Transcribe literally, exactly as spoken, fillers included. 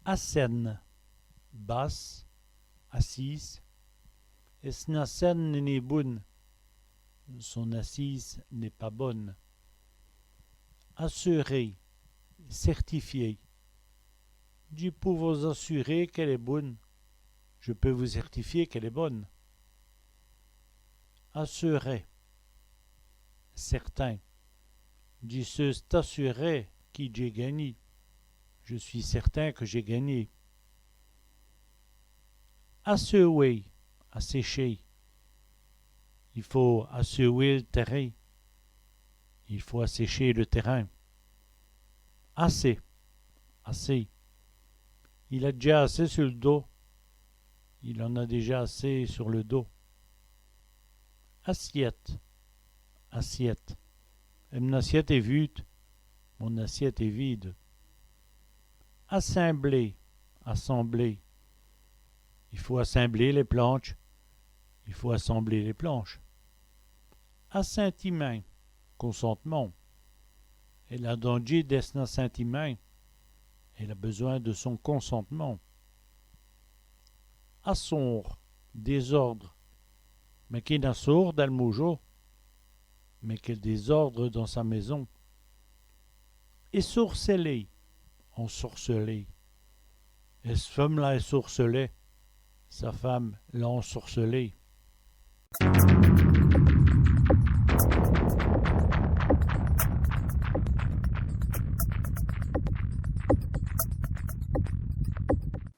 Assène, basse, assise. Èsn assène n'èst nén boune. Son assise n'est pas bonne. Assurer, certifier. Dji pou vos assurer qu'èle èst boune. Je peux vous certifier qu'elle est bonne. Assuré, certain. Dji seû assuré qui dj'é gangnî. Je suis certain que j'ai gagné. Assèwer, assécher. I faut assèwer l' tèrin. Il faut assécher le terrain. Assez, assez. Il a dèdjà assez su l' dos. Il en a déjà assez sur le dos. Assiète, assiette. Èm' assiète èst vûde. Mon assiette est vide. Assimbler, assembler. I faut assimbler lès plantches. Il faut assembler les planches. Assintimint, consentement. Èle a dandjî d' s'n assintimint. Elle a besoin de son consentement. Assôrd, désordre. Mèt qué assôrd dins l' môjo. Mais quel désordre dans sa maison. Èssôrcèler, ensorceler. Ès' feume l'a èssôrcèlé. Sa femme l'a ensorcelé.